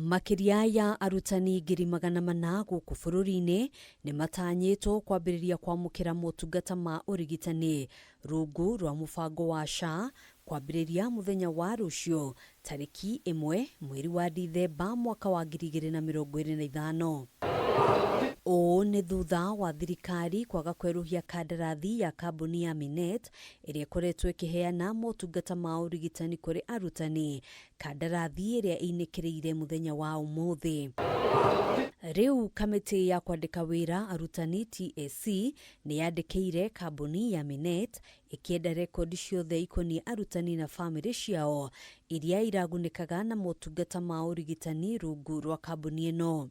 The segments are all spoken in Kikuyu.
Makĩria ya arutani 400,000 gũkũ bũrũri-inĩ nĩ matanyĩtwo kwambĩrĩria kwamũkĩra motungata ma ũrigitani rungu rwa mũbango wa SHA kwambĩrĩria mũthenya wa rũciũ tarĩki 1 mweri wa Dithemba mwaka wa 2025. Ũũ nĩ thutha wa thirikari kwaga kwerũhia kandarathi ya kambuni ya Minet ĩrĩa ĩkoretwo ĩkĩheana motungata ma ũrigitani kũrĩ arutani, kandarathi ĩrĩa ĩinĩkĩrĩire mũthenya wa ũmũthĩ. Rĩu kamĩtĩ ya kwandĩka wĩra arutani TSC nĩ yandĩkĩire kambuni ya Minet ĩkĩenda rekondi ciothe ikoniĩ arutani na famĩlĩ ciao iria iragunĩkaga na motungata ma ũrigitani rungu rwa kambuni ĩno.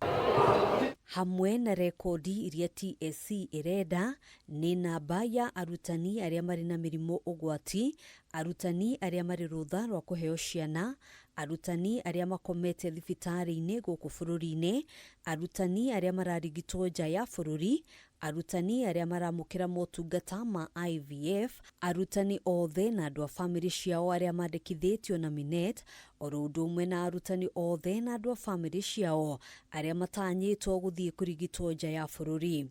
Hamwe na rekondi iria TSC ĩrenda nĩ namba ya arutani arĩa marĩ na mĩrimũ ũgwati, arutani arĩa marĩ rũtha rwa kũheo ciana, arutani arĩa makomete thibitarĩ-inĩ gũkũ bũrũri-inĩ, arutani arĩa mararigitwo nja ya bũrũri, arutani arĩa maramũkĩra motungata ma IVF, arutani othe na andũ a famĩlĩ ciao arĩa mandĩkithĩtio na Minet, oro ũndũ ũmwe na arutani othe na andũ a famĩlĩ ciao arĩa matanyĩtwo gũthiĩ kũrigitwo nja ya bũrũri.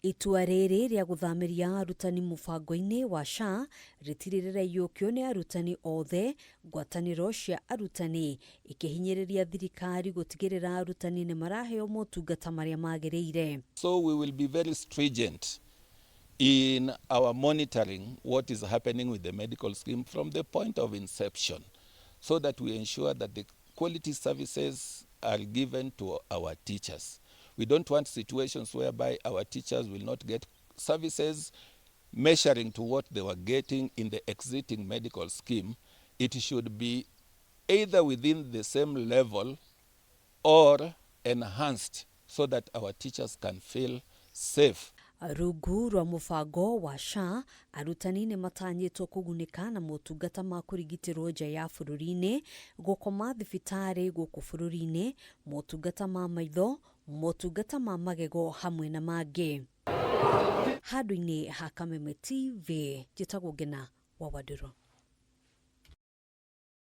Itua rĩrĩ rĩa gũthamĩria arutani mũbango-inĩ wa SHA rĩtirĩ rĩraiyũkio nĩ arutani othe, ngwatanĩro cia arutani ikĩhinyĩrĩria thirikari gũtigĩrĩra arutani nĩ maraheo motungata marĩa magĩrĩire. So we will be very stringent in our monitoring what is happening with the medical scheme from the point of inception, so that we ensure that the quality services are given to our teachers. We don't want situations whereby our teachers will not get services measuring to what they were getting in the existing medical scheme. It should be either within the same level or enhanced so that our teachers can feel safe. Rungu rwa mũbango wa SHA, arutani nĩ matanyĩtwo kũgunĩka na motungata ma kũrigitĩrwo nja ya bũrũri-inĩ, gũkoma thibitarĩ gũkũ bũrũri-inĩ, motungata ma maitho, motungata ma magego hamwe na mangĩ. Handũ-inĩ ha Kameme TV, njĩtagwo Ngena wa Wandũrũ.